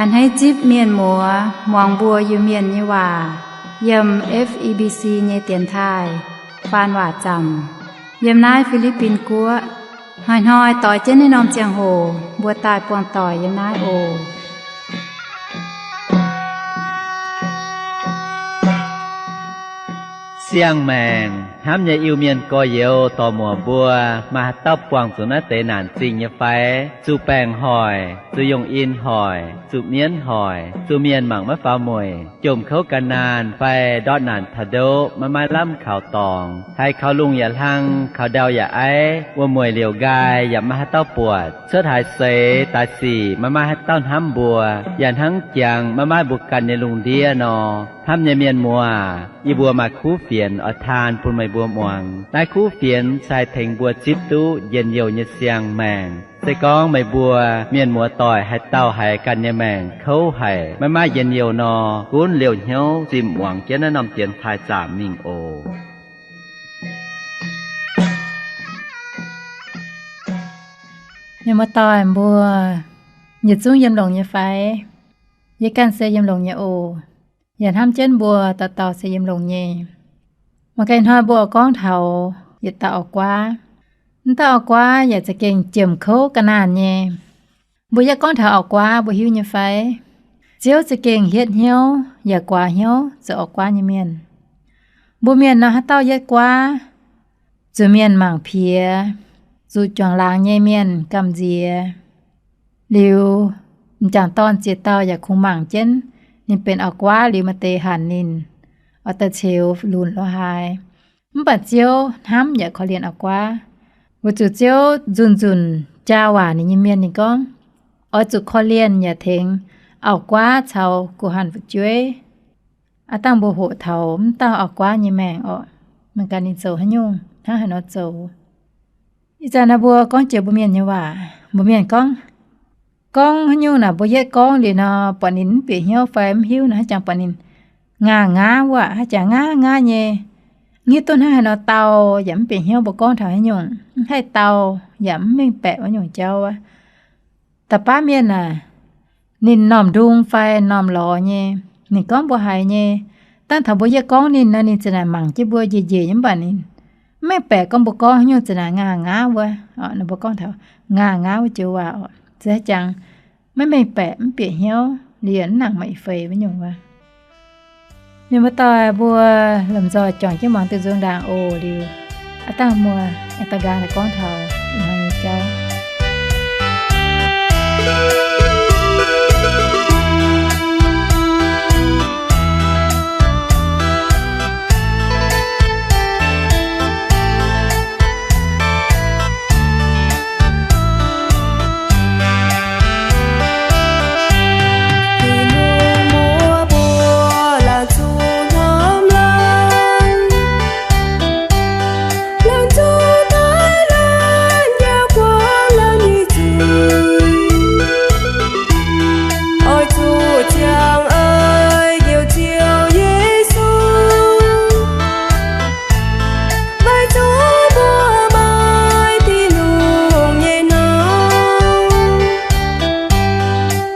A'hneiv zipv mienh muoz muangx mbuo Iu-Mienh nyei waac yiem F E B C nyei dienx taaih faan waac zaamc yiem naaiv Fi^li^bin Guoqv. Hnoi-hnoi doix jienv naaiv norm ziangh hoc mbuo daaih buangh doic yiem naaiv oc. Siang-maengc hnamv nyei Iu-Mienh gorx-youz dorc-muoc mbuo, maaih haaix dauh buangh zuqc naaiv deix naanc zingh nyei fai? Zuqc baengc hoic, zuqc yongh in hoic, zuqc mienv hoic, zuqc mienh mangc maiv faaux mueic, jomc kouv ga'naanh fai ndortv naanc taux ndoqv maiv maaih lamh kaux dorngx, haiz kaux lungh yaac hlang, kaux ndau yaac aiv, wuom-mueic liouc nqaai yaac maiv maaih haaix dauh buatc, cuotv haaix seix daaih sic maiv maaih haaix dauh hnamv mbuo, yaac hnangv jangx maiv maaih mbuo ganh nyei lungh ndiev nor. Hnamv nyei mienh muoz, yie mbuo maaih kuv fienx oix taan bun meih mbuo muangx. Naaiv kuv fienx se haih tengx mbuo zipv duqv njien-youh nyei siang-maengc. Se gorngv meih mbuo mienh muoz doic haaix dauh haiz ganh nyei maengc kouv haic, maiv maaih njien-youh nor, gunv liouh hnyouv zimh muangx jienv naaiv norm dienx taaih zaamc mingh oc. Mienh muoz doic mbuo, yietc zungv yiem longx nyei fai? Yie ganh se yiem longx nyei oc. Yaac hnamv jienv mbuo dauh dauh se yiem longx nyei. Mangc gaax ih hnoi mbuo oix gorngv taux yietc dauh auv-guaav. Mv dauh auv-guaav yaac za'gengh jomc kouv ga'naanh nyei. Mbuo yietv gorngv taux auv-guaav, mbuo hiuv nyei fai? Ziouv za'gengh hietv hnyouv yaac guaax hnyouv zoux auv-guaav nyei mienh. Mbuo mienh nor haaix dauh yietv guaav, zuqc mienh mangc piex, zuqc juangc laangz nyei mienh gamh nziex. Liuz, m'jangc dorn ziex dauh yaac kungx mangc jienv ninh benx auv-guaav liuz maaih deix hanc ninh, oix daaih ceux lunc lo haaix. Mv baac Ziouv hnamv yaac korv-lienh auv-guaav. Weic zuqc Ziouv nzunc-nzunc jaa waac ninh nyei mienh, ninh gorngv, oix zuqc korv-lienh yaac tengx auv-guaav caux guh hanh fu'jueiv. Aav dangh mbuo hoqc taux mv dauh auv-guaav nyei maengc orqc, mangc gaax ninh zoux haaix nyungc hnangv haaix nor zoux. Ih zanc naaiv mbuo gorngv jiex mbuo mienh nyei waac, mbuo mienh gorngv, gorngv haaix nyungc naaic mbuo yietv gorngv liuz nor, buatc ninh mv bieqc hnyouv fai mv hiuv nor, haaix jangx buatc ninh ngaangh nqaatv wuov, haaix jangx ngaangh nqaatv nyei. Hiuv duqv hnangv haaix nor dau yaac mv bieqc hnyouv, mbuo gorngv taux haaix nyungc mv haih dau yaac mv mengh baeqc wuov nyungc jauv aqv. Da'baav mienh aac, ninh normh ndung fai normh lorz nyei, ninh gorngv mbuo haiz nyei. Dangh taux mbuo yietv gorngv ninh nor, ninh za'naaic mangc jienv mbuo njiec njiec nyei, mv baac ninh mv mengh baeqc gorngv mbuo gorngv haaix nyungc, za'naaic ngaangh nqaatv wuov. Nor mbuo gorngv taux ngaangh nqaatv wuov joux waac orqc, se haaix jangx maiv mengh baeqc, mv bieqc hnyouv, liuz mv nangc maaih ih feix wuov nyungc wuov. Mienh muoz-doic mbuo, lomh nzoih juangc jienv muangx duqv nzung ndaangc oc. Liuz aav dangh muoz aengx daaih nqaang daaih gorngv taux ih hnoi nyei jauv.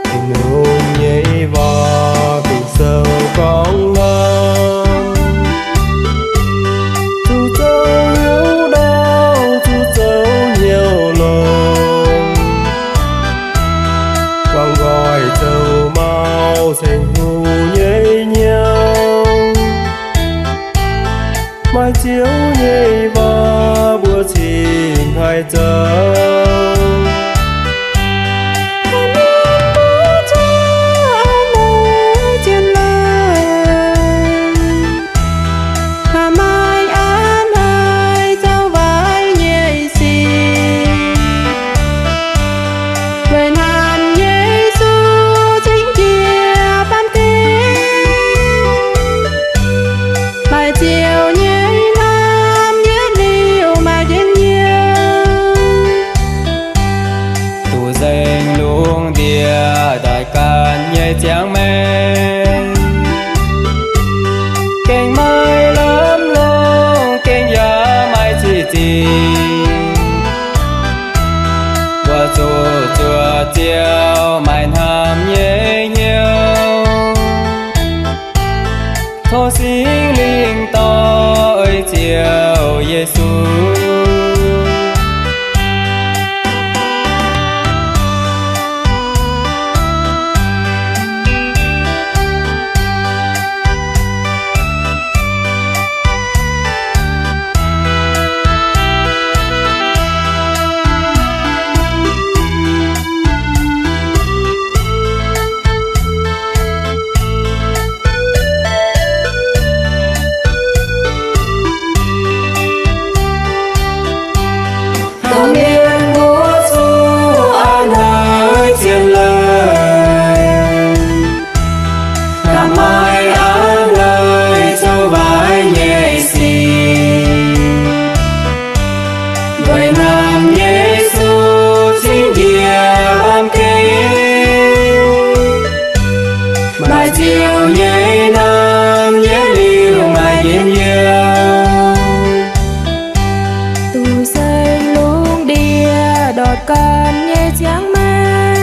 Tin-Hungh nyei waac Ging-Sou gorngv lorqc, zuqc zoux hnyouv ndorm, zuqc zoux hnyouv longx, guangc nqoi zoux mau ceng hungh nyei hnyouv. Maaih Ziouv nyei waac mbuo cingx haih zoux. Maaih hnamv haic zoux waaic nyei sic, weic hnamv Yesu cingx jiex baamh gen. Maaih Ziouv nyei hnamv yietv liuz maaih njien-youh, duqv nzengc lungh ndiev daaih ganh nyei ziangh maengc. Gengh maiv lomh longc, gengh yaac maiv ziqc zingh, mbuo zuqc zuoqc Ziouv maaih hnamv nyei hnyouv. Singx Lingh dorh ei Ziouv Yesu. Hnangv mienh mbuo zuqc a'hneiv zien leiz, hnangv maaih a'hneiv zoux waaic nyei sic, weic naamh Yesu cingx njiec baamh gen, maaih Ziouv nyei naamh yietv liuz maaih njien-youh. Duqv seix lungh ndiev ndortv ganh nyei ziangh maengc,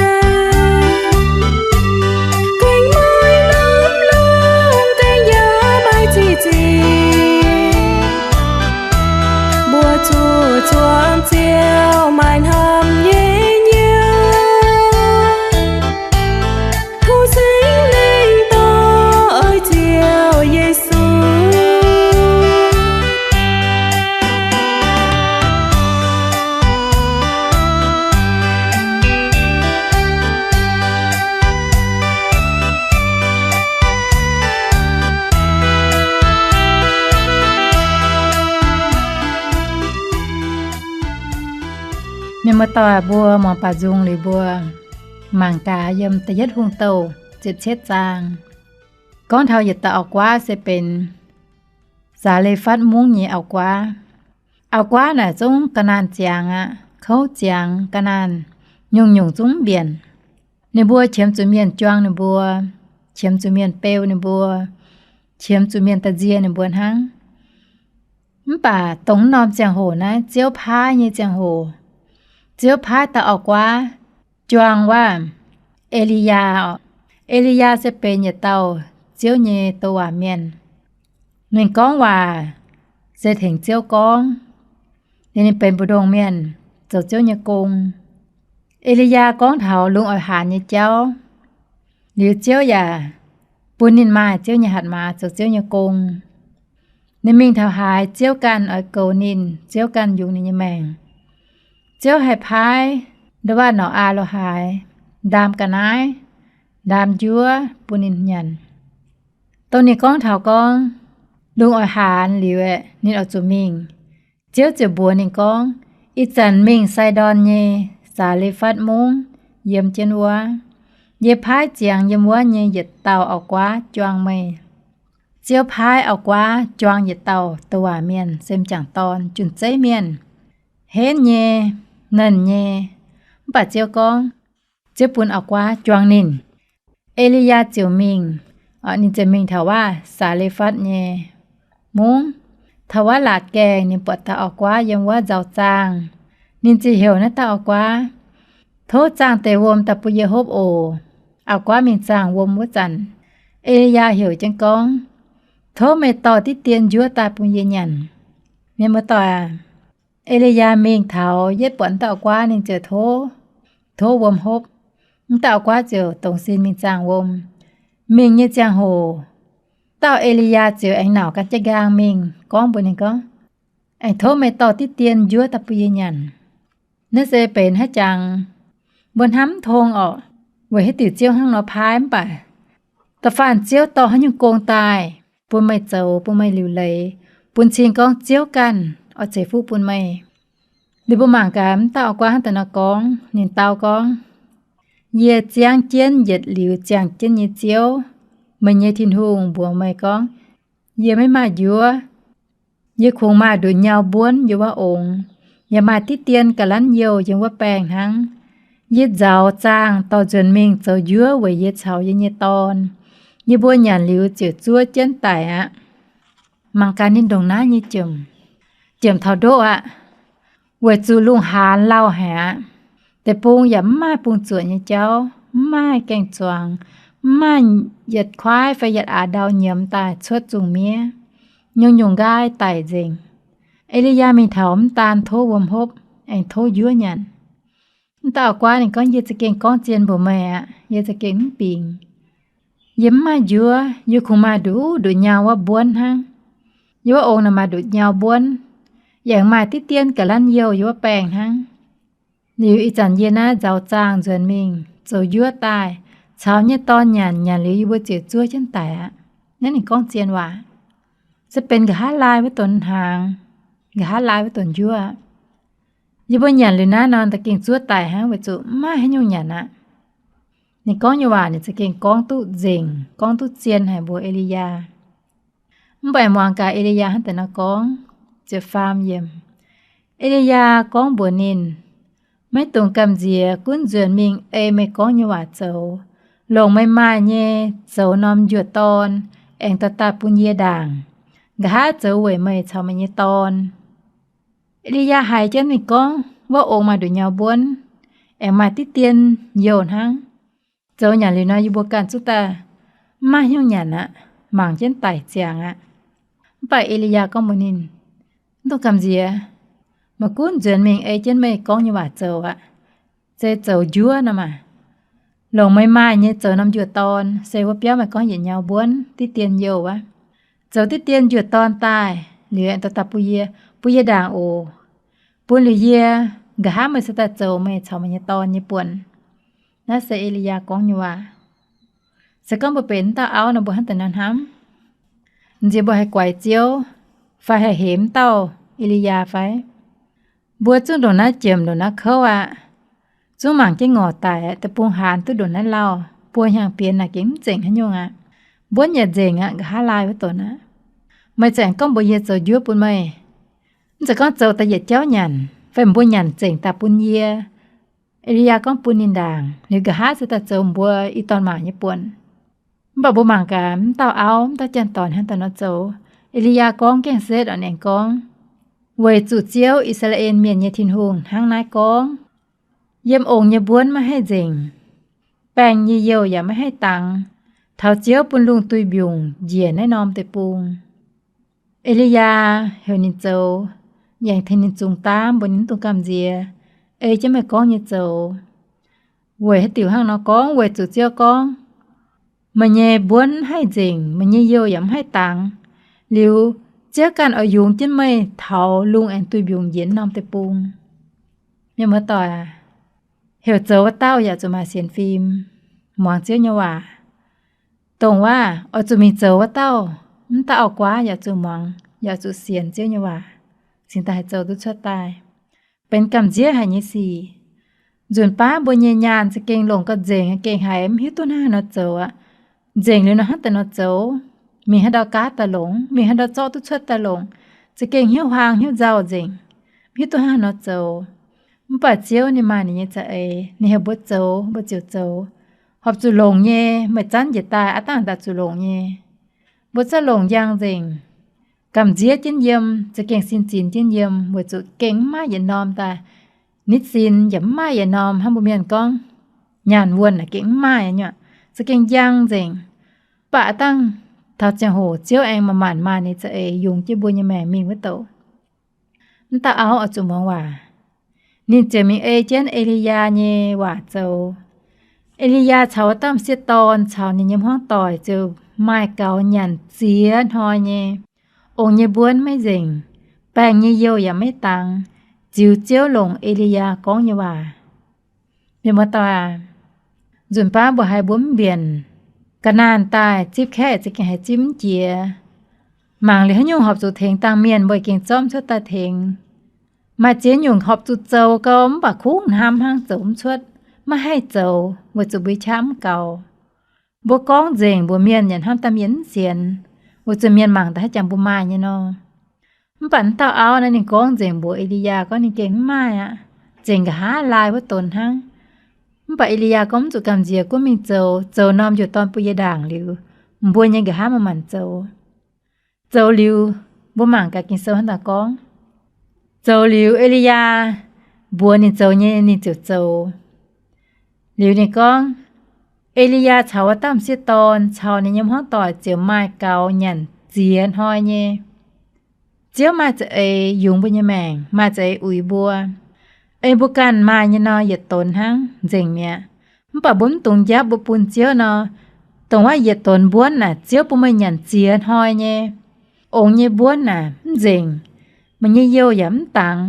gengh maaih norm longx, gengh yaac maaih ziqc zingc. Mbuo zuqc zuangx Ziouv maaih hnamv nyei nyouz. Tov Singx Lingh dorh ei Ziouv Yesu. Mienh muoz-doic, mbuo muangx baac nzung liuz mbuo mangc gaax yiem da'yietv Hungh Douh ziepc cietv zaang, gorngv taux yietc dauh auv-guaav se benx Saa^le^fatv Mungv nyei auv-guaav. Auv-guaav naaic zungv ga'naanh ziangx aqv, kouv ziangx, ga'naanh nyungc-nyungc zungv mbienc. Ninh mbuo qiemx zuqc mienh juang ninh mbuo, qiemx zuqc mienh beu ninh mbuo, qiemx zuqc mienh da'nzie ninh mbuo hnangv. Mv baac dongh wuov norm ziangh hoc naaiv Ziouv paaiv nyei ziangh hoc, Ziouv paaiv dauh auv-guaav juang wuov E^li^yaa. E^li^yaa se benx yietc dauh Ziouv nyei douc waac mienh. Ninh gorngv waac se tengx Ziouv gorngv. Ninh, ninh benx mbu'ndongx mienh zoux Ziouv nyei gong. E^li^yaa gorngv taux lungh oix haanz nyei jauv, liuz Ziouv yaac bun ninh maaih Ziouv nyei hatc maaz zoux Ziouv nyei gong. Ninh mingh taux haaix, Ziouv ganh oix goux ninh, Ziouv ganh yungz ninh nyei maengc. Ziouv haih paaiv ndo waac norqc aa lo haaix, ndaam ga'naaiv, ndaam njuov bun ninh nyanc. Dongh ninh gorngv taux gorngv lungh oix haanz liuz aeqv, ninh oix zuqc mingh, Ziouv ziouc mbuox ninh gorngv, Ih zanc mingh Sai^ndorn nyei Saa^le^fatv Mungv yiem jienv wuov. Yie paaiv ziangx yiem wuov nyei yietc dauh auv-guaav juang meih. Ziouv paaiv auv-guaav juang yietc dauh douc waac mienh, se m'jangc dorn, junc zeiv mienh, henv nyei, nernh nyei. Mv baac Ziouv gorngv, Ziouv bun auv-guaav juang ninh. E^li^yaa ziouc mingh, ninh ziouc mingh taux wuov Saa^le^fatv nyei mungv. Taux wuov laatc gaengh ninh buatc dauh auv-guaav yiem wuov nzauh zaangh. Ninh ziouc heuc naaiv dauh auv-guaav, Tov zaangh deix wuom daaih bun yie hopv oc. Auv-guaav mingh zaangh wuom wuov zanc, E^li^yaa heuc jienv gorngv, Tov meih dorh diqv dien njuov daaih bun yie nyanc. Mienh muoz-doic aac, E^li^yaa mingh taux yietv buatc dauh auv-guaav, ninh ziouc tov, tov wuom hopv. Wuov dauh auv-guaav ziouc dongz sin mingh zaangh wuom. Mingh nyei ziangh hoc, dauh E^li^yaa ziouc aengx nauc gan jienv nqaang mingh gorngv mbuox ninh gorngv, Aengx tov meih dorh diqv dien njuov daaih bun yie nyanc. Naaiv se benx haaix jangx? Mbuo hnamv mv tong orqc. Weic haaix diuc Ziouv hnangv nor paaiv mv baac da'faanh Ziouv dorh haaix nyungc gong daaih bun meih zoux, bun meih liuc leiz, bun cing gorngv Ziouv ganh oix ceix fuqv bun meih. Liuz mbuo mangc gaax wuov dauh auv-guaav hnangv daaih nor gorngv. Ninh dau gorngv, Yie ziangv jienv yietc liuz ziangh jienv nyei Ziouv, meih nyei Tin-Hungh mbuox meih gorngv, Yie maiv maaih njuov. Yie kungx maaih nduqc nyau mbuonv yiem wuov ongx, yaac maaih diqv dien ga'lanv youh yiem wuov baengh hnangv. Yie nzauz zaangh dorh nzuonx mingh zoux njuov weic yie caux yie nyei dorn. Yie mbuo nyanc liuz ziouc zuov jienv daic aqv. Mangc gaax ninh ndongc naaiv nyei jomc, jomc taux ndoqv aqv. Weic zuqc lungh haanz lauh haic aqv. Deic-bung yaac mv maaih bung zuoqc nyei jauv, mv maaih gaeng-zuangx, mv maaih yietc kuaaiv fai yietc aax ndau nyiemz daaih cuotv zungh miev. Nyungc-nyungc nqaai daic nzengc. E^li^yaa mingh taux mv daan tov wuom hopv, aengx tov njuov nyanc. Mv dauh auv-guaav ninh gorngv, Yie za'gengh gorngv zien mbuox meih aqv. Yie za'gengh mv bingx. Yie mv maaih njuov, yie kungx maaih nduqc nduqc nyau wuov mbuonv hnangv. Yie wuov ong naaic maaih nduqc nyau mbuonv, yaac maaih diqv dien ga'lanv youh yie wuov baengh hnangv. Liuz ih zanc yie naaiv nzauz zaangh nzuonx mingh zoux njuov daaih, caux nyei dorn nyanc, nyanc liuz yie mbuo ziouc zuov jienv daic aqv. Naaiv ninh gorngv zien waac. Se benx nqa'haav laai wuov donx hnaangx, nqa'haav laai wuov donx njuov aqv. Yie mbuo nyanc liuz naaiv nor, da'gengh zuov daic hnangv weic zuqc mv maaih haaix nyungc nyanc aqv. Ninh gorngv nyei waac ninh za'gengh gorngv duqv nzengc, gorngv duqv zien haic mbuox E^li^yaa. Mv baac muangx gaax E^li^yaa hnangv deix nor gorngv, ziepc faam yiemc. E^li^yaa gorngv mbuox ninh, Maiv dungx gamh nziex, gunv nzuonx mingh ei meih gorngv nyei waac zoux. Longc meih maaih nyei zoux norm njuoh dorn, aengx dorh daaih bun yie ndaangc. Nqa'haav zoux weic meih caux meih nyei dorn. E^li^yaa haiz jienv ninh gorngv wuov ong maaih nduqc nyau mbuonv, aengx maaih diqv dien youh hnangv. Zoux nyanc liuz nor yie mbuo ganh zuqc daaih mv maaih hnyouv nyanc aqv, mangc jienv daic ziangx aqv. Mv baac E^li^yaa gorngv mbuox ninh, Mv dungx gamh nziex. Meih gunv nzuonx mingh ei jienv meih gorngv nyei waac zoux aqv. Se zoux njuov nor maah. Longc meih maaih nyei zoux norm njuoh dorn, se wuov biauv meih gorngv yietc nyau mbuonv diqv dien youh wuov. Zoux diqv dien njuoh dorn daaih liuz aengx dorh daaih bun yie, bun yie ndaangc oc. Bun liuz yie, nqa'haav meih se daaih zoux meih caux meih nyei dorn nyei buonc. Naaiv se E^li^yaa gorngv nyei waac. Se gorngv mbuo benx wuov dauh auv nor mbuo hnangv deix nor hnamv? Nziex mbuo haih guaix Ziouv fai haih hemx wuov dauh E^li^yaa fai? Mbuo zungv ndongc naaiv jomc ndongc naaiv kouv aqv. Zungv mangc jienv ngorc daic, deic-bung haanz duqv ndongc naaiv lauh, buo hnyangx bienx naaic gengh mv nzengc haaix nyungc aqv. Mbuonv yaac nzengc aqv, nqa'haav laai wuov donx aqv. Meih za'gengh gorngv mbuox yie zoux njuov bun meih. Mv zeiz gorngv zoux daaih yietc jauv nyanc, fai mbuo nyanc zengc daaih bun yie. E^li^yaa gorngv bun ninh ndaangc, liuz nqa'haav se daaih zoux mbuo i dorn maac nyei buonc. Mv baac mbuo mangc gaax, mv dauh auv, mv dauh janx-doic hnangv daaih nor zoux. E^li^yaa gorngv gengh setv oc, ninh gorngv, Weic zuqc Ziouv, I^saa^laa^en Mienh nyei Tin-Hungh, hnangv naaiv gorngv, Yiem ongx nyei mbuonv maiv haih nzengc, baengh nyei youh yaac maiv haih dangx, taux Ziouv bun lungh duih mbiungc njiec naaiv norm deic-bung. E^li^yaa heuc ninh zoux, yaac tengx ninh zungx daav mbuox ninh mv dungx gamh nziex, ei jienv meih gorngv nyei zoux. Weic haaix diuc hnangv nor gorngv? Weic zuqc Ziouv gorngv, Meih nyei mbuonv mv haih nzengc, meih nyei youh yaac mv haih dangx. Liuz, Ziouv ganh oix yungz jienv meih taux lungh aengx duih mbiungc njiec norm deic-bung. Mienh muoz-doic aac, heuc zoux wuov dauh yaac zuqc maaih sienx fim, muangx Ziouv nyei waac. Dongh waac oix zuqc mingh zoux wuov dauh, mv dauh auv-guaav yaac zuqc muangx, yaac zuqc sienx Ziouv nyei waac, cingx daaih haih zoux duqv cuotv daaih. Benx gamh nziev haic nyei sic. Nzunc baav mbuo nyei nyaanh za'gengh longc gauh nzengc, gengh haiz mv hiuv duqv hnangv haaix nor zoux aqv. Nzengc liuz nor hnangv daaih nor zoux, mingh haaix ndau gaav daaih longc, mingh haaix ndau zorqv duqv cuotv daaih longc, za'gengh hnyouv huaang hnyouv nzauh nzengc, mv hiuv duqv hnangv haaix nor zoux. Mv baac Ziouv ninh maaih ninh nyei za'eix, ninh heuc mbuo zoux, mbuo ziouc zoux. Horpc zuqc longc nyei, meih zanv njiec daaih aav dangh daaih zuqc longc nyei. Mbuo zorqv longc njang nzengc, gamh nziev jienv yiem, za'gengh sin zinx jienv yiem, weic zuqc gengh mv maaih yietc norm daaih nitv sin, yaac mv maaih yietc norm hnangv mbuo mienh gorngv nyaanh wuonh naaic gengh mv maaih nyuoqc, za'gengh njang nzengc. Mv baac aav dangh taux ziangh hoc Ziouv aengx manc-manc maaih ninh za'eix yungz jienv mbuo nyei maengc mingh wuov douc. Mv dauh auv oix zuqc muangx waac. Ninh ziouc mingh ei jienv E^li^yaa nyei waac zoux. E^li^yaa caux wuov dauh m'sieqv dorn caux ninh nyei hmuangv doic ziouc maaih gaux nyanc ziex hnoi nyei. Ongx nyei mbuonv maiv nzengc, baengh nyei youh yaac maiv dangx, ziux Ziouv longc E^li^yaa gorngv nyei waac. Mienh muoz-doic aac, nzunc baav mbuo haiz mbuo mv mbienc, ga'naanh daaih zipv kaeqv za'gengh haiz zipv mv jiex. Mangc liuz haaix nyungc horpc zuqc tengx dangh mienh mbuo gengh zorqv mv cuotv daaih tengx. Maaih ziex nyungc horpc zuqc zoux gau mv baac kungx hnamv hnangv zoux mv cuotv, maiv haih zoux weic zuqc mbuo qaqv mv gaux. Mbuo gorngv nzengc mbuox mienh yaac hnamv daaih mienh mv sienx, weic zuqc mienh mangc daaih haaix jangx mbuo maaih nyei nor. Mv baac wuov dauh auv naaiv ninh gorngv nzengc mbuox E^li^yaa gorngv ninh gengh mv maaih aqv, zengc nqa'haav laai wuov donx hnangv. Mv baac E^li^yaa gorngv mv zuqc gamh nziex, gunv mingh zoux, zoux norm njuov dorn bun yie ndaangc liuz, mbuo nyei nqa'haav maaih manc zoux. Zoux liuz, mbuo mangc gaax Ging-Sou hnangv naaic gorngv. Zoux liuz E^li^yaa mbuox ninh zoux nyei ninh ziouc zoux. Liuz ninh gorngv, E^li^yaa caux wuov dauh m'sieqv dorn caux ninh nyei hmuangv doic ziouc maaih gaux nyanc ziex hnoi nyei. Ziouv maaih za'eix yungz mbuo nyei maengc, maaih za'eix uix mbuo. Ei mbuo ganh maaih nyei nor yietc donx hnangv, nzengc mi'aqv. Mv baac mbuo mv dungx njapv mbuo bun Ziouv nor, dongh wuov yietc donx mbuonv naaic Ziouv bun meih nyanc ziex hnoi nyei, ongx nyei mbuonv naaic mv nzengc, meih nyei youh yaac mv dangx.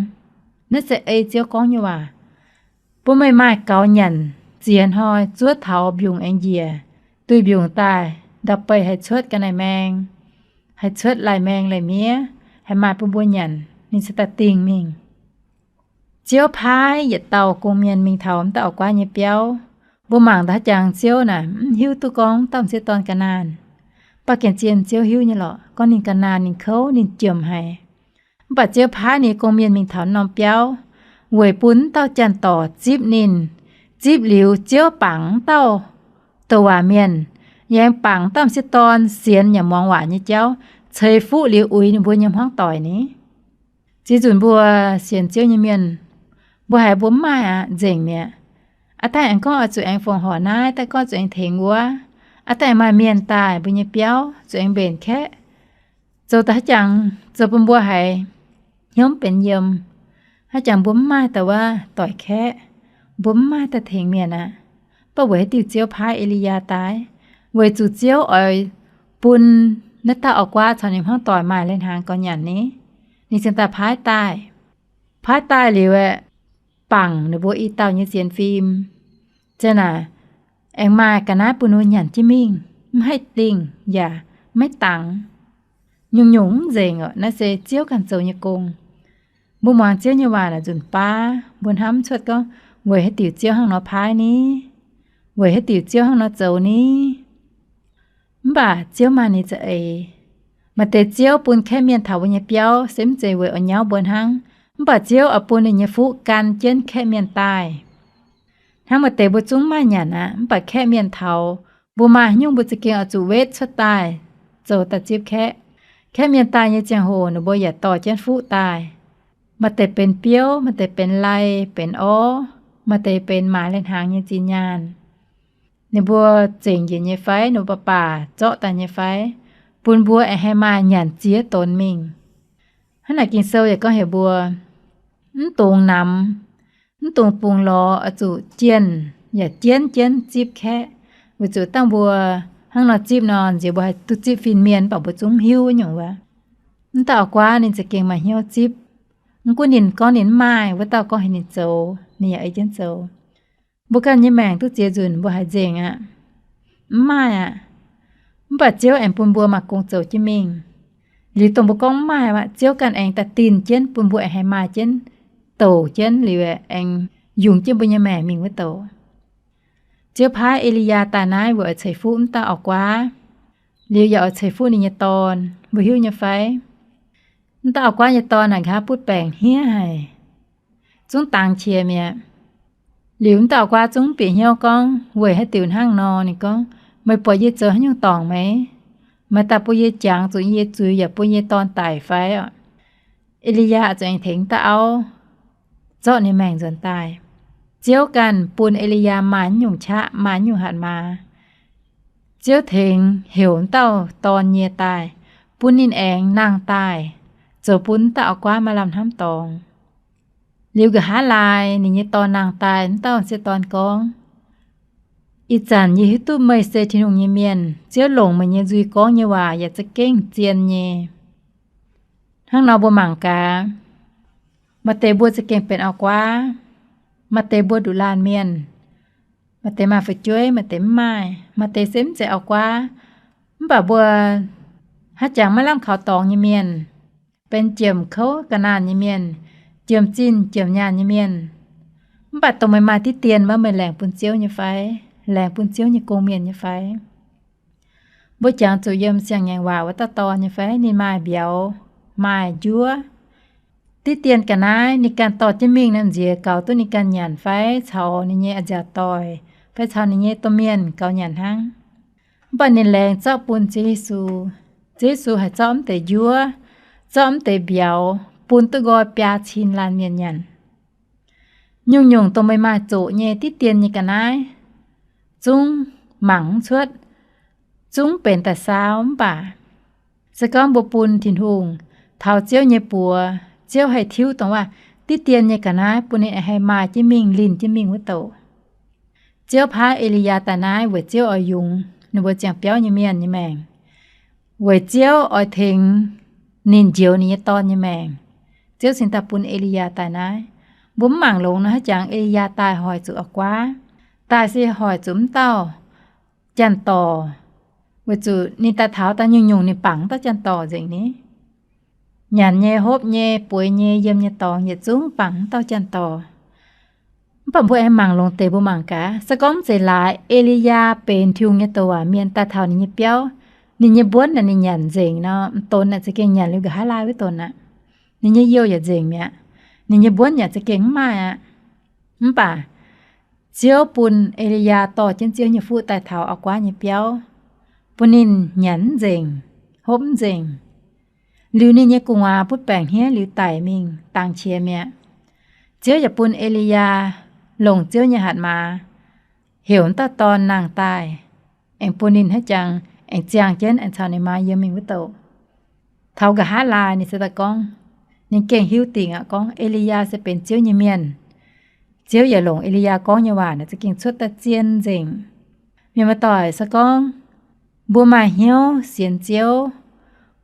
Naaiv se ei Ziouv gorngv nyei waac. Bun meih maaih gaux nyanc ziex hnoi, zuov taux mbiungc aengx njiec, duih mbiungc daaih, ndau-beih haih cuotv ga'naaiv maeng, haih cuotv lai maeng lai miev, haih maaih bun mbuo nyanc, ninh se daaih dingh mingh. Ziouv paaiv yietc dauh gong-mienh mingh taux m'dauh auv-guaav nyei biauv. Mbuo mangc daaih haaix jangx Ziouv naaic mv hiuv duqv gorngv dauh m'sieqv dorn ga'naanh. Mv baac gengh zien Ziouv hiuv nyei lorqc, gorngv ninh ga'naanh, ninh kouv, ninh jiemh haic. Mv baac Ziouv paaiv ninh nyei gong-mienh mingh taux norm biauv, weic bun m'dauh janx-dorc zipv ninh. Zipv liuz Ziouv bangc m'dauh douc waac mienh, yaac bangc m'dauh m'sieqv dorn sienx yaac muangx waac nyei jauv, ceix fuqv liuz uix ninh mbuo nyei hmuangv doic ni. Ziex nzunc mbuo sienx Ziouv nyei mienh, mbuo haiz mbuo mv maaih aqv, nzengc mi'aqv. Aav dangh aengx gorngv oix zuqc aengx fongc horc naaiv, daaih gorngv zuqc aengx tengx wuov. Aav dangh aengx maaih mienh daaih mbuo nyei biauv zuqc aengx mbenc kaeqv, zoux daaih haaix jangx zoux bun mbuo haiz hnyouv mv benx yiem. Haaix jangx mbuo mv maaih daaih wuov doic kaeqv, mbuo mv maaih daaih tengx mienh aqv. Mv baac weic haaix diuc Ziouv paaiv E^li^yaa daaih? Weic zuqc Ziouv oix bun naaiv dauh auv-guaav caux ninh hmuangv doic maaih lai-hnaangx gaux nyanc ni, ninh cingx daaih paaiv daaih. Paaiv daaih liuz aeqv, bangc ninh mbuo i dauh nyei sienx fim. Ziouv naaic, aengx maaih ga'naaiv bun ninh mbuo nyanc jienv mingh, mv haih dingh yaac maiv dangx. Nyungc-nyungc mv nzengc oc. Naaiv se Ziouv ganh zoux nyei gong. Mbuo muangx Ziouv nyei waac naaic nzunc baav mbuo hnamv cuotv gorngv, weic haaix diuc Ziouv hnangv nor paaiv ni? Weic haaix diuc Ziouv hnangv nor zoux ni? Mv baac Ziouv maaih ninh za'eix. Maaih deix Ziouv bun kaeqv mienh taux mbuo nyei biauv se mv zeiz weic oix nyauv mbuo hnangv, mv baac Ziouv oix bun ninh nyei fuqv gan jienv kaeqv mienh daaih. Hnangv maaih deix mbuo zungv maaih nyanc aqv, mv baac kaeqv mienh taux, mbuo maaih haaix nyungc mbuo za'gengh oix zuqc wetv cuotv daaih, zoux daaih zipv kaeqv. Kaeqv mienh daaih nyei ziangh hoc ninh mbuo yaac dorh jienv fuqv daaih. Maaih deix benx biouv, maaih deix benx lai, benx orv, maaih deix benx maaiz lai-hnaangx nyei zinh nyaanh. Ninh mbuo zengc njiec nyei fai, ninh mbuo baac baac zorqv daaih nyei fai, bun mbuo aengx haih maaih nyanc ziex donx mingh. Hnangv naaic Ging-Sou yaac gorngv heuc mbuo mv dungx namx, mv dungx bungx lorz, oix zuqc jienh yaac jienv jienv zipv kaeqv. Weic zuqc dangh mbuo hnangv nor zipv nor, nziex mbuo haih duqv zipv fin-mienh, mv baac mbuo zungv mv hiuv nyungc wuov. Mv dauh auv-guaav ninh za'gengh maaih hnyouv zipv. Mv gunv ninh gorngv ninh mv maaih, wuov dauh gorngv heuc ninh zoux, ninh yaac ei jienv zoux. Mbuo ganh nyei maengc duqv ziex nzunc mbuo haiz nzengc aqv, mv maaih aqv. Mv baac Ziouv aengx bun mbuo maaih gong zoux jienv mingh. Liuz dongh mbuo gorngv mv maaih aqv, Ziouv ganh aengx daaih dinh jienv bun mbuo aengx haih maaih jienv, douc jienv liuz aengx yungz jienv mbuo nyei maengc mingh wuov douc. Ziouv paaiv E^li^yaa daaih naaiv weic oix ceix fuqv mv dauh auv-guaav, liuz yaac oix ceix fuqv ninh nyei dorn. Mbuo hiuv nyei fai? Mv dauh auv-guaav nyei dorn naaic nqa'haav butv baengc hniev haic, zungv dangx qiex mi'aqv. Liuz mv dauh auv-guaav zungv bieqc hnyouv gorngv, weic haaix diuc hnangv nor? Ninh gorngv, meih buatc yie zoux haaix nyungc dorngc meih? Meih daaih bun yie jangx zuqc yie nyei zuiz yaac bun yie dorn daic fai oc? E^li^yaa zuqc aengx tengx dauh auv zorqv ninh maengc nzuonx daaih. Ziouv ganh bun E^li^yaa maaih nyungc qaqv, maaih nyungc hatc maaz. Ziouv tengx heuc dauh dorn nyie daaih, bun ninh aengx nangh daaih, zoux bun dauh auv-guaav maaih lamh hnamv dorngx. Liuz nqa'haav laai ninh nyei dorn nangh daaih, m'dauh m'sieqv dorn gorngv, ih zanc yie hiuv duqv meih se Tin-Hungh nyei mienh. Ziouv longc meih nyei nzuih gorngv nyei waac yaac za'gengh zien nyei. Hnangv nor mbuo mangc gaax, maaih deix mbuo za'gengh benx auv-guaav, maaih deix mbuo nduqc laanh mienh, maaih deix maaih fu'jueiv, maaih deix mv maaih, maaih deix se mv zeiz auv-guaav. Mv baac mbuo haaix jangx maiv lamh kaux dorngx nyei mienh, benx jiemc kouv ga'naanh nyei mienh, jiemc zinh jiemc nyaanh nyei mienh, mv baac dongh meih maaih diqv dien wuov, meih laengz bun Ziouv nyei fai? Laengz bun Ziouv nyei gong-mienh nyei fai? Mbuo jangx zuqc yiem Siang-Ngaengc Waac wuov dauh dorn nyei fai? Ninh maaih mbiauz, maaih njuov. Diqv dien ga'naaiv ninh ganh dorh jienv mingh nor, nziex gaux duqv ninh ganh nyanc fai caux ninh nyei a'nziaauc doic fai caux ninh nyei domh mienh gaux nyanc hnangv. Mv baac ninh laengz zorqv bun Ziouv Yesu. Ziouv Yesu haih zorqv mv deix njuov, zorqv mv deix mbiauz bun duqv nqoi biaa cin laanh mienh nyanc. Nyungc-nyungc dongh meih maaih zoqc nyei diqv dien nyei ga'naaiv, zungv mangc mv cuotv, zungv benx daaih saau. Mv baac se gorngv mbuo bun Tin-Hungh taux Ziouv nyei buoz, Ziouv haih tiuv dongh waac diqv dien nyei ga'naaiv bun ninh haih maaih jienv mingh, linh jienv mingh wuov douc. Ziouv paaiv E^li^yaa daaih naaiv weic Ziouv oix yungz ninh mbuo ziangh biauv nyei mienh nyei maengc, weic Ziouv oix tengx ninh njoux ninh nyei dorn nyei maengc. Ziouv cingx daaih bun E^li^yaa daaih naaiv. Mbuo mv mangc longx nor, haaix jangx E^li^yaa daaih hoic zuqc auv-guaav, daaih se hoic zuqc mv dauh janx-dorc, weic zuqc ninh daaih taux daaih nyungc-nyungc ninh bangc mv dauh janx-dorc nzengc ni. Nyanc nyei, hopv nyei, bueix nyei, yiem nyei dorngx yietc zungv bangc mv dauh janx-dorc. Mv baac mbuo aengx mangc longx deix, mbuo mangc gaax, se gorngv mv zeiz laaix E^li^yaa benx Tin-Hungh nyei douc waac mienh daaih taux ninh nyei biauv, ninh nyei mbuonv naaic ninh nyanc nzengc nor, m'donx naaic za'gengh nyanc liuz nqa'haav laai wuov donx aqv. Ninh nyei youh yaac nzengc mi'aqv. Ninh nyei mbuonv yaac za'gengh mv maaih aqv. Mv baac Ziouv bun E^li^yaa dorh jienv Ziouv nyei fuqv daaih taux auv-guaav nyei biauv, bun ninh nyanc mv nzengc, hopv mv nzengc. Liuz ninh nyei gu'nguaaz butv baengc hniev liuz daic mingh dangx qiex mi'aqv. Ziouv yaac bun E^li^yaa longc Ziouv nyei hatc maaz heuc wuov dauh dorn nangh daaih, aengx bun ninh haaix jangx aengx ziangh jienv aengx caux ninh maa yiem mingh wuov douc. Taux nqa'haav laai ninh se daaih gorngv, ninh gengh hiuv dingc aqv, gorngv E^li^yaa se benx Ziouv nyei mienh. Ziouv yaac longc E^li^yaa gorngv nyei waac naaic za'gengh cuotv daaih zien nzengc. Mienh muoz-doic, se gorngv mbuo maaih hnyouv sienx Ziouv,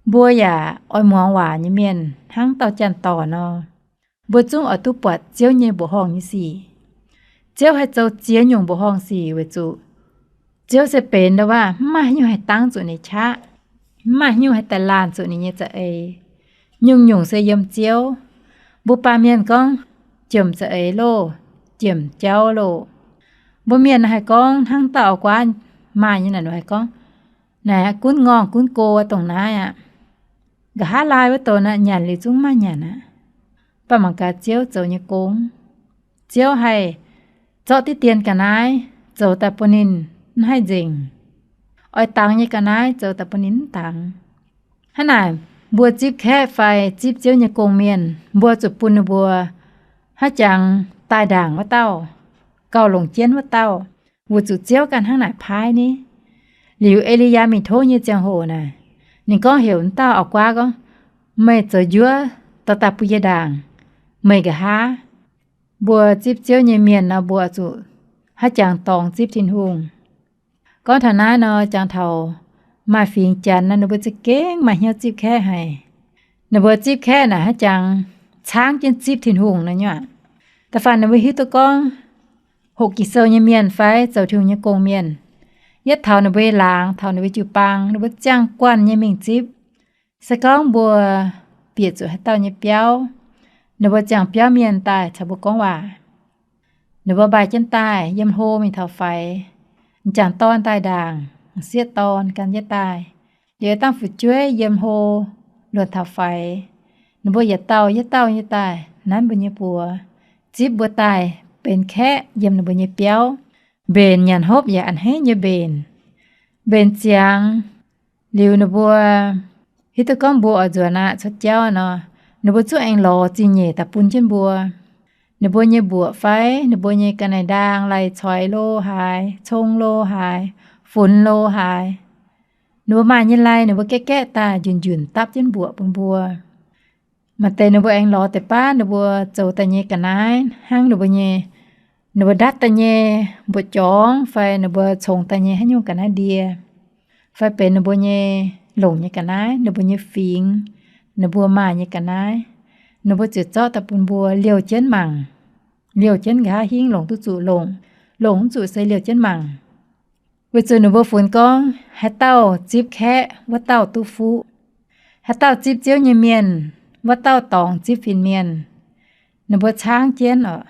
mbuo yaac oix muangx waac nyei mienh hnangv dauh janx-dorc nor, mbuo zungv oix duqv buatc Ziouv nyei mbuoqc horngh nyei sic. Ziouv haih zoux ziex nyungc mbuoqc horngh sic weic zuqc Ziouv se benx ndau waac mv maaih haaix nyungc haih dangv zuqc ninh qaqv, mv maaih haaix nyungc haih daaih laanh zuqc ninh nyei za'eix. Nyungc-nyungc se yiem Ziouv. Mbuo baamh mienh gorngv, jomc za'eix loh, jomc jauv loh. Mbuo mienh haih gorngv hnangv dauh auv-guaav maaih nyei naaic, ninh haih gorngv, naaic gunv ngorngh gunv go dongh naaiv aqv. Nqa'haav laai wuov donx aqv, nyanc liuz zungv maiv nyanc aqv. Mv baac mangc gaax Ziouv zoux nyei gong. Ziouv haih zorqv diqv dien ga'naaiv zoux daaih bun ninh mv haih nzengc. Oix dangx nyei ga'naaiv zoux daaih bun ninh mv dangx. Hnangv naaic, mbuo zipv kaeqv fai zipv Ziouv nyei gong-mienh, mbuo zuqc bun ninh mbuo haaix jangx daaih ndaangc wuov dauh, gauh longc jienv wuov dauh, weic zuqc Ziouv ganh hnangv naaic paaiv ni. Liuz E^li^yaa mingh tov nyei ziangh hoc naaic, ninh gorngv heuc wuov dauh auv-guaav gorngv, meih zoux njuov dorh daaih bun yie ndaangc meih nqa'haav. Mbuo zipv Ziouv nyei mienh nor, mbuo zuqc haaix jangx dorngx zipv Tin-Hungh. Gorngv taux naaiv nor, jangx taux maaih fingx Janx nor, ninh mbuo za'gengh maaih hnyouv zipv kaeqv haic. Ninh mbuo zipv kaeqv naaic haaix jangx caangv jienv zipv Tin-Hungh nor nyei aqv. Da'faanh ninh mbuo hiuv duqv gorngv hoqc Ging-Sou nyei mienh fai zoux Tin-Hungh nyei gong-mienh, yietv taux ninh mbuo nyei laangz, taux ninh mbuo jiu-baang, ninh mbuo ziangh guanh nyei mingh zipv. Se gorngv mbuo bieqc zuqc haaix dauh nyei biauv, ninh mbuo ziangh biauv mienh daaih caux mbuo gorngv waac, ninh mbuo mbaih jienv daaih yiem hlo mingh taux faix, m'jangc dorn daaih ndaangc, m'sieqv dorn gan jienv daaih, liuz dangh fu'jueiv yiem hlo luonc taux faix, ninh mbuo yietc dauh yietc dauh nyei daaih nanv mbuo nyei buoz, zipv mbuo daaih benx kaeqv yiem ninh mbuo nyei biauv. Mbenc nyanc hopv yaac a'hneiv nyei mbenc. Mbenc ziangx liuz ninh mbuo hiuv duqv gorngv mbuo oix nzuonx aqv, cuotv jauv nor, ninh mbuo zungv aengx lorz zingh nyeic daaih bun jienv mbuo. Ninh mbuo nyei mbuoqc fai ninh mbuo nyei ga'naaiv-ndaang, lai-coix lo haaix, cong lo haaix, funx lo haaix, ninh mbuo maaih nyei lai ninh mbuo gaeqv gaeqv daaih njunc njunc dapv jienv mbuoqc bun mbuo. Maaih deix ninh mbuo aengx lorz deix baav ninh mbuo zoux daaih nyei ga'naaiv hnangv ninh mbuo nyei, ninh mbuo ndatv daaih nyei mbu'jorngx fai ninh mbuo congx daaih nyei haaix nyungc ga'naaiv ndie, fai benx ninh mbuo nyei longc nyei ga'naaiv, ninh mbuo nyei fingx, ninh mbuo maaih nyei ga'naaiv, ninh mbuo ziouc zorqv daaih bun mbuo liouh jienv mangc. Liouh jienv nqa'haav hingv longc duqv zuqc longc, longc mv zuqc se liouh jienv mangc. Weic zuqc ninh mbuo funx gorngv haaix dauh zipv kaeqv wuov dauh duqv fuqv. Haaix dauh zipv Ziouv nyei mienh, wuov dauh dorngx zipv fin-mienh. Ninh mbuo caangv jienv oc.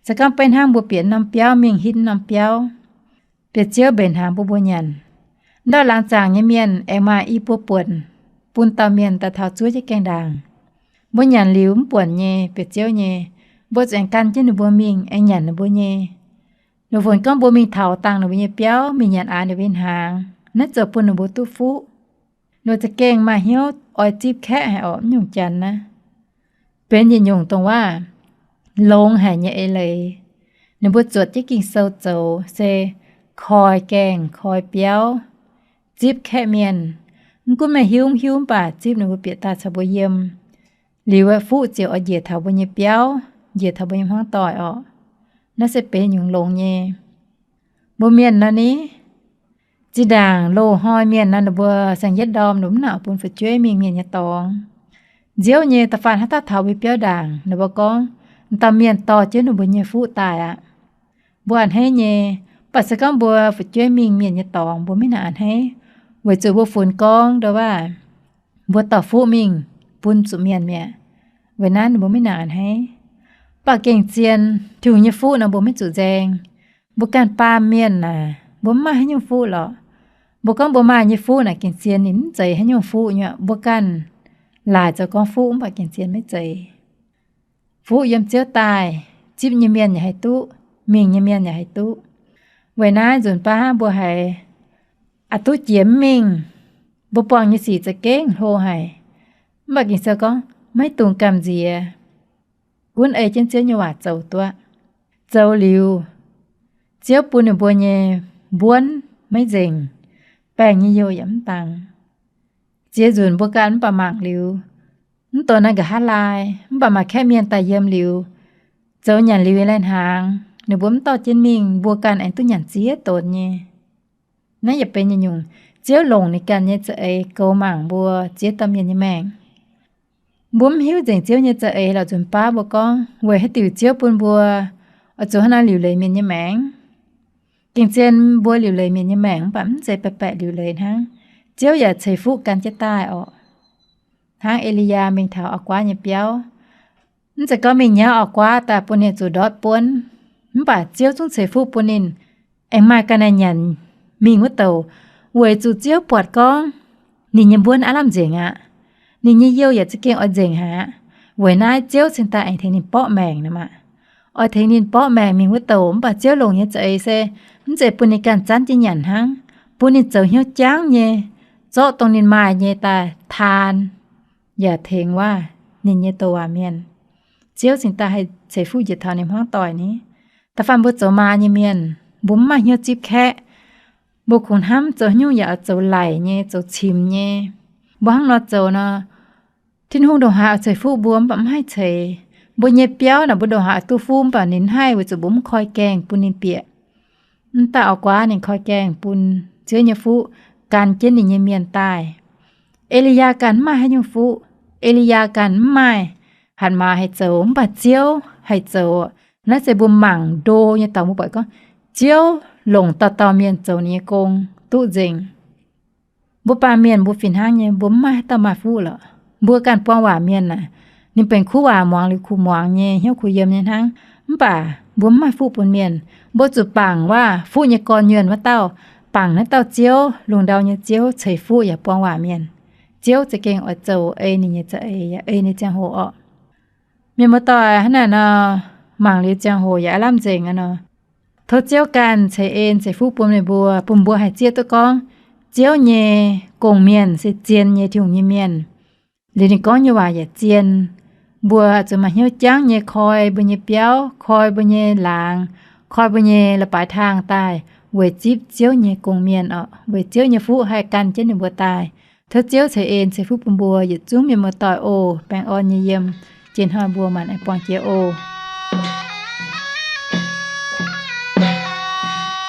Se gorngv beiv hnangv mbuo bieqc norm biauv mingh hitv norm biauv, bieqc Ziouv mbenc hnaangx bun mbuo nyanc. Ndau laangz zaangc nyei mienh aengx maaih i buo buonc bun dauh mienh daaih taux zuov jienv gaengh ndaangc. Mbuo nyanc liuz mv buonc nyei, bieqc Ziouv nyei, mbuo zuqc aengx gan jienv ninh mbuo mingh aengx nyanc ninh mbuo nyei. Ninh mbuo funx gorngv mbuo mingh taux dangh ninh mbuo nyei biauv mingh nyanc aax ninh mbuo nyei hnaangx, naaiv zoux bun ninh mbuo duqv fuqv. Ninh mbuo za'gengh maaih hnyouv oix zipv kaeqv haic orqc, mv nyungc janx naaiv. Benx yietc nyungc dongh waac longx haic nyei eix leiz. Ninh mbuo zuotc jienv Ging-Sou zoux se koi gaengh koi biauv, zipv kaeqv mienh. Mv gunv meih hiuv mv hiuv mv baac zipv ninh mbuo bieqc daaih caux mbuo yiem. Liuz aeqv, fuqv ziouc oix njiec taux mbuo nyei biauv, njiec taux mbuo nyei hmuangv doic orqc. Naaiv se benx nyungc longx nyei. Mbuo mienh nor ni, zinh ndaangc loz-hnoi mienh nor ninh mbuo saeng-yietv ndorm ninh mbuo mv nangc bun fu'jueiv mingh mienh nyei dorngx. Nziouv nyei da'faanh haaix dauh taux mbuo biauv ndaangc ninh mbuo gorngv, m'dauh mienh dorh jienv ninh mbuo nyei fuqv daaih aqv. Mbuo a'hneiv nyei, mv baac se gorngv mbuo fu'jueiv mingh mienh nyei dorngx mbuo maiv nangc a'hneiv, weic zuqc mbuo funx gorngv ndo waac, mbuo dorh fuqv mingh bun zuqc mienh mi'aqv. Weic naaiv ninh mbuo maiv nangc a'hneiv. Mv baac gengh zien, Tin-Hungh nyei fuqv nor mbuo maiv zuqc nzaeng. Mbuo ganh baamh mienh naaic, mbuo mv maaih haaix nyungc fuqv lorqc. Mbuo gorngv mbuo maaih nyei fuqv naaic gengh zien ninh mv zeiz haaix nyungc fuqv nyuoqc. Mbuo ganh laaic zoux gorngv fuqv mv baac gengh zien maiv zeiz. Fuqv yiem Ziouv daaih, zipv nyei mienh yaac haih duqv, mingh nyei mienh yaac haih duqv. Weic naaiv nzunc baav mbuo haiz aqc duqv jiex mv mingh, mbuo buangh nyei sic za'gengh hlo haic. Mv baac Ging-Sou gorngv maiv dungx gamh nziex, gunv ei jienv Ziouv nyei waac zoux duqv. Zoux liuz, Ziouv bun ninh mbuo nyei mbuonv maiv nzengc, baengh nyei youh yaac mv dangx. Ziex nzunc mbuo ganh mv baac mangc liuz, mv donx naaiv nqa'haav laai, mv baac maaih kaeqv mienh daaih yiem liuz, zoux nyanc liuz yiem lai-hnaangx, ninh mbuo mv dorh jienv mingh, mbuo ganh aengx duqv nyanc ziex donx nyei. Naaiv yaac benx nyungc-nyungc Ziouv longc ninh ganh nyei za'eix goux mangc mbuo ziex dauh mienh nyei maengc. Mbuo mv hiuv nzengc Ziouv nyei za'eix lorqc, nzunc baav mbuo gorngv weic haaix diuc Ziouv bun mbuo oix zuqc hnangv naaiv liuc leiz mienh nyei maengc. Gengh zien mbuo liuc leiz mienh nyei maengc mv baac mv zeiz baeqc baeqc liuc leiz hnangv. Ziouv yaac ceix fuqv gan jienv daaih orqc. Hnangv E^li^yaa mingh taux auv-guaav nyei biauv, mv zeiz gorngv mingh nyauv auv-guaav daaih bun ninh zuqc ndortv buonv, mv baac Ziouv zungv ceix fuqv bun ninh aengx maaih ga'naaiv nyanc mingh wuov douc, weic zuqc Ziouv buatc gorngv ninh nyei mbuonv aav lamh nzengc aqv. Ninh nyei youh yaac za'gengh oix nzengc haic aqv. Weic naaiv Ziouv cingx daaih aengx tengx ninh mborqv maengc nor maah. Oix tengx ninh mborqv maengc mingh wuov douc, mv baac Ziouv longc nyei za'eix se mv zeiz bun ninh ganh zanv jienv nyanc hnangv, bun ninh zoux hnyouv jangv nyei, zorqv dongh ninh maaih nyei daaih taan, yaac tengx waac ninh nyei douc waac mienh. Ziouv cingx daaih haih ceix fuqv njiec taux ninh hmuangv doic ni. Da'faanh mbuo zoux maa nyei mienh, mbuo mv maaih hnyouv zipv kaeqv. Mbuo kungx hnamv zoux haaix nyungc yaac oix zoux laic nyei, zoux cimx nyei. Mbuo hnangv nor zoux nor, Tin-Hungh ndongc haaix oix ceix fuqv mbuo mv baac mv haih ceix. Mbuo nyei biauv naaic mbuo ndongc haaix oix duqv fuqv mv baac ninh mv haih, weic zuqc mbuo mv koi gaengh bun ninh bieqc. Mv daaih auv-guaav ninh koi gaengh bun Ziouv nyei fuqv gan jienv ninh nyei mienh daaih. E^li^yaa ganh mv maaih haaix nyungc fuqv. E^li^yaa ganh mv maaih hatc maaz haih zoux, mv baac Ziouv haih zoux. Naaiv se mbuo mangc ndo nyei dorngx mbuo buatc gorngv Ziouv longc dauh dauh mienh zoux ninh nyei gong duqv nzengc. Mbuo baamh mienh mbuo fih hnangv nyei, mbuo mv maaih haaix dauh maaih fuqv lorqc. Mbuo ganh buang waac mienh naaic, ninh benx kuv waac muangx liuz kuv muangx nyei, hnyouv kuv yiem nyei hnangv. Mv baac mbuo mv maaih fuqv bun mienh. Mbuo zuqc bangc waac fuqv nyei gorn-nyuonh wuov dauh, bangc naaiv dauh Ziouv, lungh ndau nyei Ziouv, ceix fuqv yaac buang waac mienh. Ziouv za'gengh oix zoux ei ninh nyei za'eix yaac ei ninh ziangh hoc orqc. Mienh muoz-doic, hnangv naaic nor, mangc liuz ziangh hoc yaac aav lamh nzengc aqv nor. Tov Ziouv ganh ceix en ceix fuqv bun meih mbuo, bun mbuo haih zieqv duqv gorngv Ziouv nyei gong-mienh se zien nyei, Tin-Hungh nyei mienh. Liuz ninh gorngv nyei waac yaac zien. Mbuo zuqc maaih hnyouv jangv nyei koi mbuo nyei biauv, koi mbuo nyei laangz, koi mbuo nyei la'baaix taangh daaih weic zipv Ziouv nyei gong-mienh orqc, weic Ziouv nyei fuqv haih gan jienv ninh mbuo daaih. Tov Ziouv ceix en ceix fuqv bun mbuo yietc zungv mienh muoz-doic oc. Baengh orn nyei yiem, jiex hnoi mbuo maanc aengx buangh jiex oc.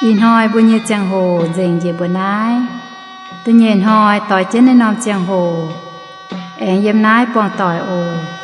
Ih hnoi mbuo nyei ziangh hoc nzengc njiec mbuo naaiv. Da'nyeic hnoi doix jienv naaiv norm ziangh hoc aengx yiem naaiv buangh doic oc.